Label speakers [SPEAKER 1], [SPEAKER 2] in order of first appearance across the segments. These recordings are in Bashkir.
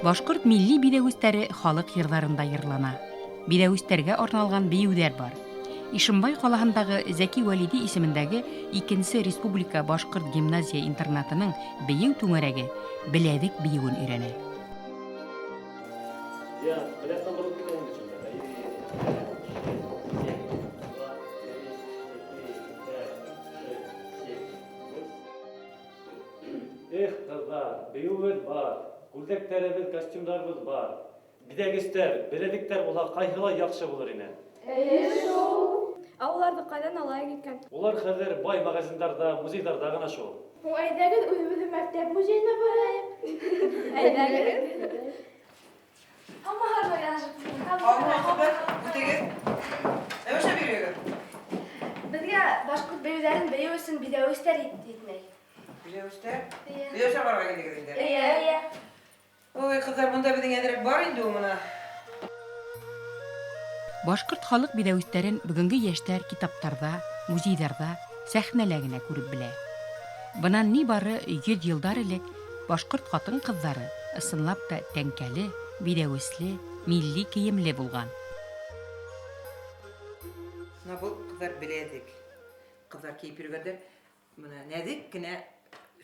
[SPEAKER 1] Башҡорт милли биҙәүестәре халыҡ йырҙарында йырлана. Биҙәүестәргә арналған бейеүҙәр бар. Ишембай ҡалаһындағы Зәки Вәлиди исемендәге икенсе республика башҡорт гимназия-интернатының бейеү түңәрәге Беләҙек бейеүен өйрәнә.
[SPEAKER 2] Эх, ҡыҙҙар, бейеүебеҙ бар, күлдәктәребеҙ, костюмдарыбыҙ бар. Биҙәгестәр, беләҙектәр булһа, ҡайһылай яҡшы булыр ине.
[SPEAKER 3] Эйе шул. Ә уларҙы ҡайҙан алайыҡ икән?
[SPEAKER 2] Улар хәҙер бай магазиндарҙа, музейҙарҙа ғына шул.
[SPEAKER 3] Һуң әйҙәгеҙ үҙебеҙҙең мәктәп музейына барайыҡ. Әйҙәгеҙ.
[SPEAKER 4] Үтегеҙ. Нәмәшә бирегеҙ?
[SPEAKER 3] Беҙгә башҡорт бейеүҙәрен бейеү өсөн биҙәүестәр етмәй.
[SPEAKER 4] Биҙәүестәр?
[SPEAKER 3] Эйе.
[SPEAKER 4] Биҙәүестәр барырға килдегеҙ инде.
[SPEAKER 3] Эйе. Эйе.
[SPEAKER 4] Ой, ҡыҙҙар, бында беҙҙең әҙерәк бар инде ул мына.
[SPEAKER 1] Башҡорт халыҡ биҙәүестәрен бөгөнгө йәштәр китаптарҙа, музейҙарҙа, сәхнәлә генә күреп белә. Бынан ни бары 100 йылдар элек башҡорт ҡатын-ҡыҙҙары ысынлап та тәңкәле, биҙәүесле, милли кейемле булған.
[SPEAKER 4] Мына был ҡыҙҙар беләҙек. Ҡыҙҙар кейеп йөрөгәндәр. Мына нәҙек кенә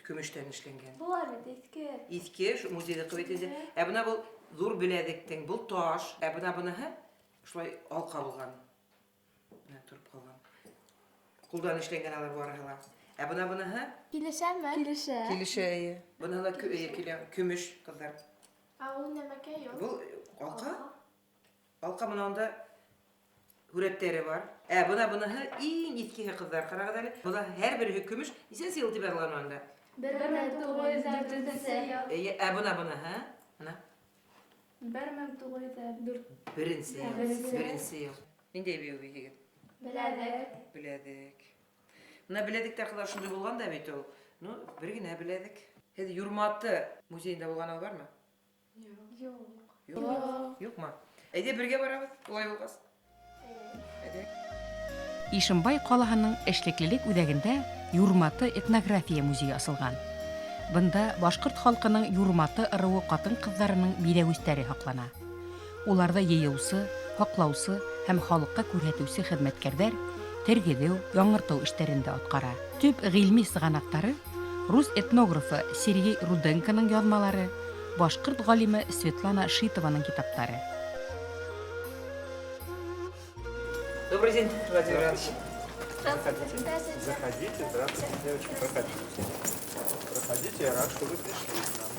[SPEAKER 4] көмөштән эшләнгән.
[SPEAKER 3] Былар бит иҫке.
[SPEAKER 4] Иҫке, шу музейҙыҡы бит инде. Ә бына был ҙур беләҙектең, был таш. Ә бына быныһы шулай алҡа булған. Менә тороп ҡалған. Ҡулдан эшләнгән алар барыһы ла. Ә бына быныһы
[SPEAKER 3] Килешәме? Килешә.
[SPEAKER 4] Килешә, эйе. Быныһы ла эйе, килә, көмөш, ҡыҙҙар.
[SPEAKER 3] Ә ул нәмәкәй ул?
[SPEAKER 4] Был алҡа. Алҡа, мына унда һүрәттәре бар. Ә бына быныһы иң иҫкеһе, ҡыҙҙар, ҡарағыҙ әле. Бына һәр береһе көмөш. Нисәнсе йыл тип яҙылған унда?
[SPEAKER 3] 1904 йыл.
[SPEAKER 4] Эйе, ә бына быныһы, мына
[SPEAKER 3] 1904.
[SPEAKER 4] Беренсе йыл.
[SPEAKER 3] Беренсе.
[SPEAKER 4] Беренсе йыл. Ниндәй бейеү бейегеҙ?
[SPEAKER 3] Беләҙек.
[SPEAKER 4] Беләҙек. Мына беләҙектәр, ҡыҙҙар, шундай булған да бит ул. Ну, бер генә беләҙек. Һеҙ Юрматы музейында булғанығыҙ бармы?
[SPEAKER 3] Юҡ.
[SPEAKER 4] Юҡ. Юҡмы? Әйҙә бергә барабыҙ, улай булғас. Әйҙә.
[SPEAKER 1] Ишембай ҡалаһының эшлеклелек үҙәгендә Юрматы этнография музейы асылған. Бында башҡорт халҡының Юрматы ырыуы ҡатын-ҡыҙҙарының биҙәүестәре һаҡлана. Уларҙы йыйыусы, һаҡлаусы һәм халыҡҡа күрһәтеүсе хеҙмәткәрҙәр тергеҙеү, яңыртыу эштәрен дә атҡара. Төп ғилми сығанаҡтары рус этнографы Сергей Руденконың яҙмалары, башҡорт ғалимы Светлана Шитованың китаптары.
[SPEAKER 4] Добрый день, Владимир Иванович.
[SPEAKER 5] Заходите. Заходите, здравствуйте, девочки, проходите. Проходите, я рад, что вы пришли к нам.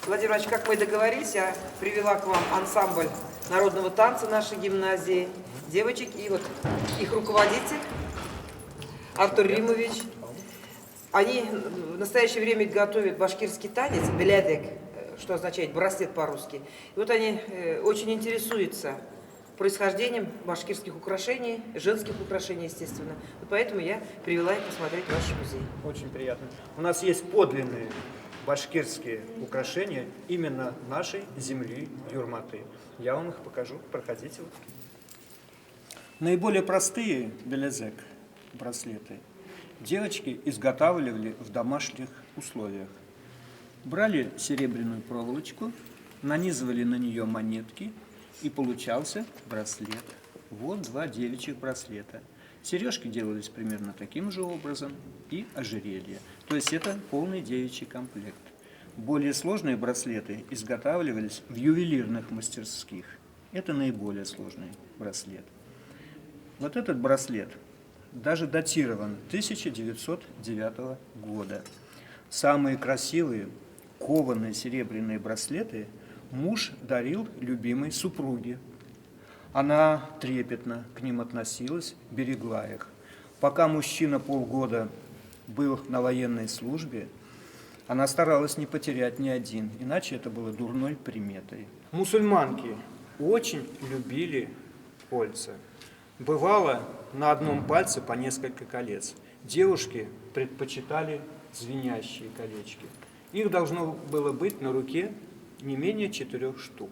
[SPEAKER 4] Владимир Иванович, как мы и договорились, я привела к вам ансамбль народного танца нашей гимназии, девочек, и вот их руководитель Артур Римович. Они в настоящее время готовят башкирский танец, беләҙек, что означает браслет по-русски. И вот они очень интересуются происхождением башкирских украшений, женских украшений, естественно. Вот поэтому я привела их посмотреть ваш музей.
[SPEAKER 5] Очень приятно. У нас есть подлинные башкирские украшения именно нашей земли Юрматы. Я вам их покажу. Проходите. Наиболее простые беләҙек браслеты девочки изготавливали в домашних условиях. Брали серебряную проволочку, нанизывали на нее монетки, и получался браслет. Вот два девичьих браслета. Сережки делались примерно таким же образом и ожерелье. То есть это полный девичий комплект. Более сложные браслеты изготавливались в ювелирных мастерских. Это наиболее сложный браслет. Вот этот браслет даже датирован 1909 года. Самые красивые кованые серебряные браслеты муж дарил любимой супруге. Она трепетно к ним относилась, берегла их. Пока мужчина полгода был на военной службе, она старалась не потерять ни один, иначе это было дурной приметой. Мусульманки очень любили кольца. Бывало на одном пальце по несколько колец. Девушки предпочитали звенящие колечки. Их должно было быть на руке не менее 4 штук.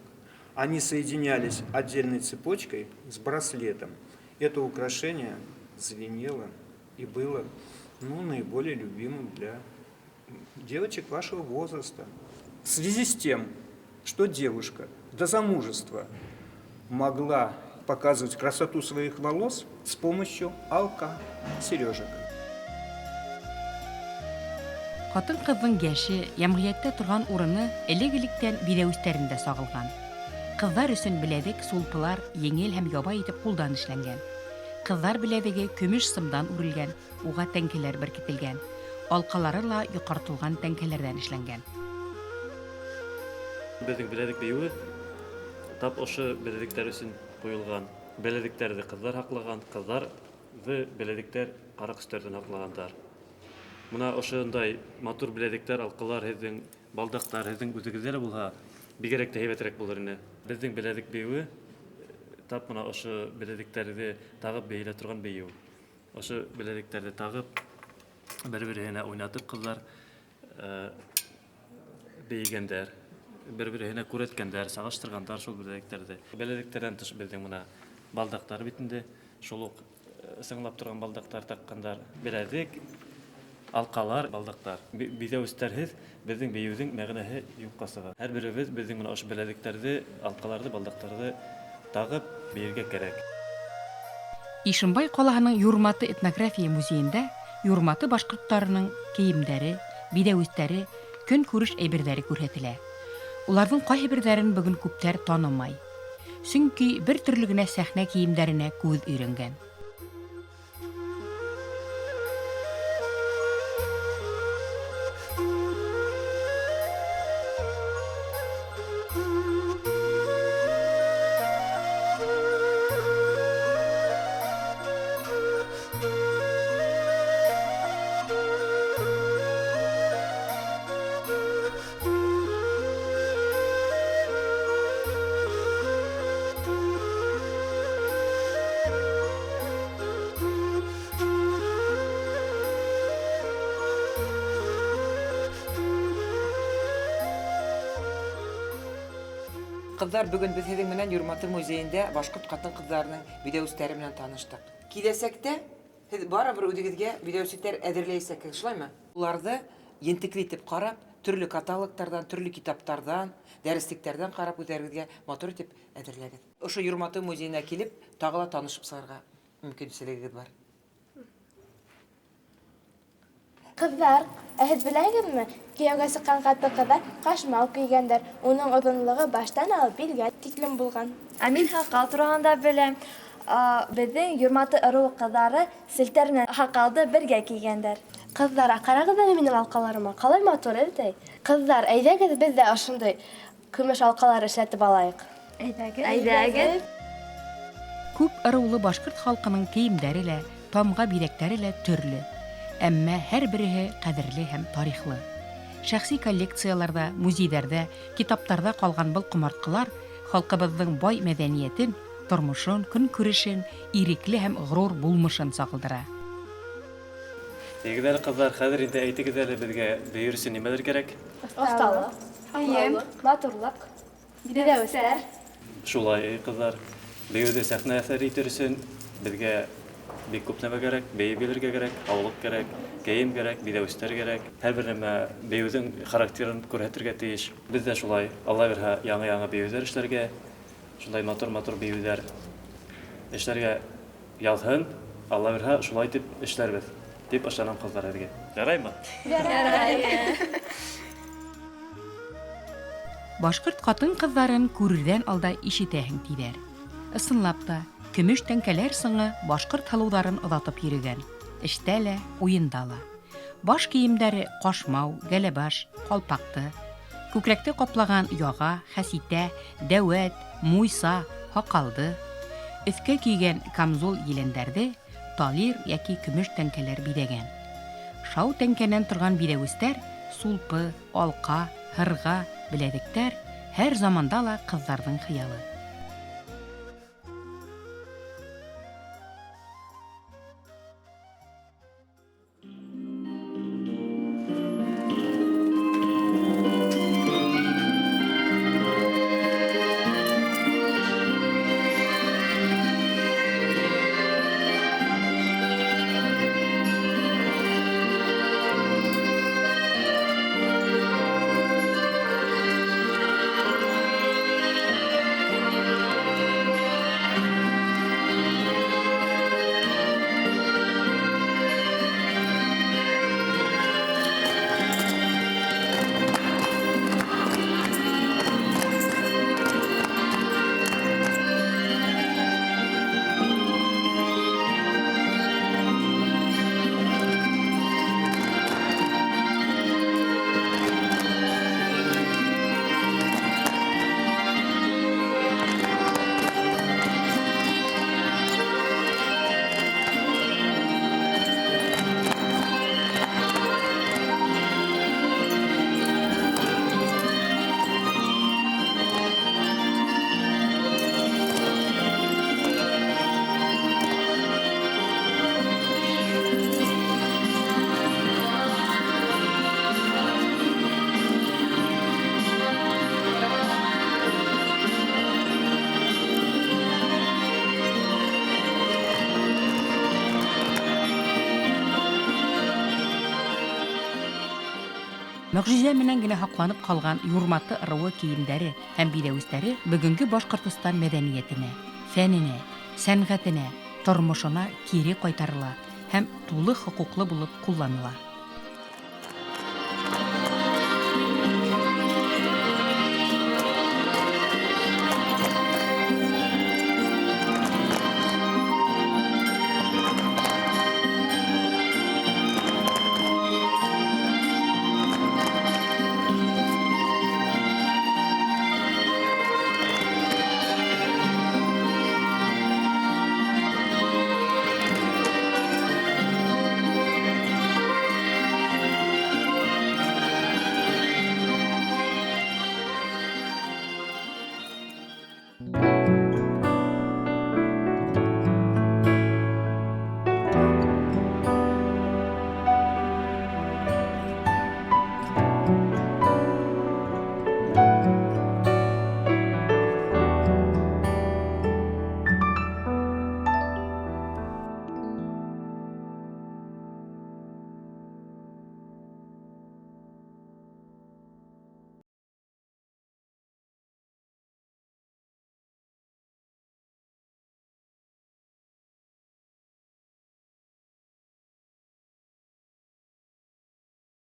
[SPEAKER 5] Они соединялись отдельной цепочкой с браслетом. Это украшение звенело и было, ну, наиболее любимым для девочек вашего возраста. В связи с тем, что девушка до замужества могла показывать красоту своих волос с помощью алка сережек.
[SPEAKER 1] Ҡатын-ҡыҙҙың йәше, йәмғиәттә торған урыны элек-электән биҙәүестәрендә сағылған. Ҡыҙҙар өсөн беләҙек, сулпылар еңел һәм ябай итеп ҡулдан эшләнгән. Ҡыҙҙар беләҙеге көмөш сымдан үрелгән, уға тәңкәләр беркетелгән. Алҡалары ла йоҡартылған тәңкәләрҙән эшләнгән.
[SPEAKER 2] Беҙҙең беләҙек бейеүе тап ошо беләҙектәр өсөн ҡуйылған. Беләҙектәрҙе ҡыҙҙар һаҡлаған, ҡыҙҙарҙы беләҙектәр ҡара көстәрҙән һаҡлағандар. Мына ошондай матур беләҙектәр, алҡалар һеҙҙең, балдаҡтар һеҙҙең үҙегеҙҙә лә булһа, бигерәк тә һәйбәтерәк булыр ине. Беҙҙең беләҙек бейеүе тап мына ошо беләҙектәрҙе тағып бейелә торған бейеү. Ошо беләҙектәрҙе тағып, бер-береһенә уйнатып ҡыҙҙар бейегәндәр, бер-береһенә күрһәткәндәр, сағыштырғандар шул беләҙектәрҙе. Беләҙектәрҙән тыш беҙҙең мына балдаҡтар бит инде, шул уҡ сыңлап торған балдаҡтар таҡҡандар. Беләҙек, алҡалар, балдаҡтар. Биҙәүестәрһеҙ беҙҙең бейеүҙең мәғәнәһе юҡҡа сыға. Һәр беребеҙ беҙҙең мына ошо беләҙектәрҙе, алҡаларҙы, балдаҡтарҙы тағып бейергә кәрәк.
[SPEAKER 1] Ишембай ҡалаһының Юрматы этнография музейында Юрматы башҡорттарының кейемдәре, биҙәүестәре, көнкүреш әйберҙәре күрһәтелә. Уларҙың ҡайһы берҙәрен бөгөн күптәр танымай. Сөнки бер төрлө генә сәхнә кейемдәренә күҙ өйрәнгән.
[SPEAKER 4] Ҡыҙҙар, бөгөн беҙ һеҙҙең менән Юрматы музейында башҡорт ҡатын-ҡыҙҙарының биҙәүестәре менән таныштыҡ. Киләсәктә һеҙ барыбер үҙегеҙгә биҙәүестәр әҙерләйәсәкһегеҙ, шулаймы? Уларҙы ентекле итеп ҡарап, төрлө каталогтарҙан, төрлө китаптарҙан, дәреслектәрҙән ҡарап үҙегеҙгә матур итеп әҙерләгеҙ. Ошо Юрматы музейына килеп, тағы ла танышып сығырға мөмкинселегегеҙ бар.
[SPEAKER 3] Ҡыҙҙар, ә һеҙ беләһегеҙме, кейәүгә сыҡҡан ҡатын-ҡыҙҙар ҡашмау кейгәндәр, уның оҙонлоғо баштан алып билгә тиклем булған.
[SPEAKER 6] Ә мин һаҡал тураһында беләм. Беҙҙең Юрматы ырыуы ҡыҙҙары селтәр менән һаҡалды бергә кейгәндәр.
[SPEAKER 3] Ҡыҙҙар, ҡарағыҙ әле минең алҡаларыма, ҡалай матур әлдәй. Ҡыҙҙар, әйҙәгеҙ беҙ ҙә ошондай көмөш алҡалар эшләтеп алайыҡ.
[SPEAKER 6] Әйҙәгеҙ. Әйҙәгеҙ.
[SPEAKER 1] Күп ырыулы башҡорт халҡының кейемдәре лә, тамға биҙәктәре лә төрлө. Әммә һәр береһе ҡәҙерле һәм тарихлы. Шәхси коллекцияларҙа, музейҙәрҙә, китаптарҙа ҡалған был ҡомартҡылар халҡыбыҙҙың бай мәҙәниәтен, тормошон, көнкүрешен, ирекле һәм ғорур булмышын сағылдыра.
[SPEAKER 2] Егеҙҙәр, ҡыҙҙар, хәҙер инде әйтегеҙ әле беҙгә бейер өсөн нимәләр кәрәк?
[SPEAKER 3] Оҫталыҡ, кейем, матурлыҡ, биҙәүестәр.
[SPEAKER 2] Шулай, ҡыҙҙар, бейеүҙе сәхнә әҫәре итер өсөн беҙгә бик күп нәмә кәрәк, бейей белергә кәрәк, һаулыҡ кәрәк, кейем кәрәк, биҙәүестәр кәрәк. Һәр бер нәмә бейеүҙең характерын күрһәтергә тейеш. Беҙ ҙә шулай, Алла бирһә, яңы-яңы бейеүҙәр эшләргә, шундай матур-матур бейеүҙәр эшләргә яҙһын, Алла бирһә, шулай итеп эшләрбеҙ, тип ышанам ҡыҙҙар һеҙгә. Яраймы?
[SPEAKER 3] Ярай.
[SPEAKER 1] Башҡорт ҡатын-ҡыҙҙарын күрерҙән алда ишетәһең, тиҙәр. Ысынлап та, көмөш тәңкәләр сыңы башҡорт һылыуҙарын оҙатып йөрөгән. Эштә лә, уйында ла. Баш кейемдәре ҡашмау, гәләбаш, ҡалпаҡты, күкрәкте ҡаплаған яға, хәситә, дәүәт, муйса, һаҡалды, өҫкә кейгән камзул еләндәрҙе талир йәки көмөш тәңкәләр биҙәгән. Шау тәңкәнән торған биҙәүестәр сулпы, алҡа, һырға, беләҙектәр һәр заманда ла ҡыҙҙарҙың хыялы. Мөғжизә менән генә һаҡланып ҡалған Юрматы ырыуы кейемдәре һәм биҙәүестәре бөгөнгө Башҡортостан мәҙәниәтенә, фәненә, сәнғәтенә, тормошона кире ҡайтарыла һәм тулы хоҡуҡлы булып ҡулланыла.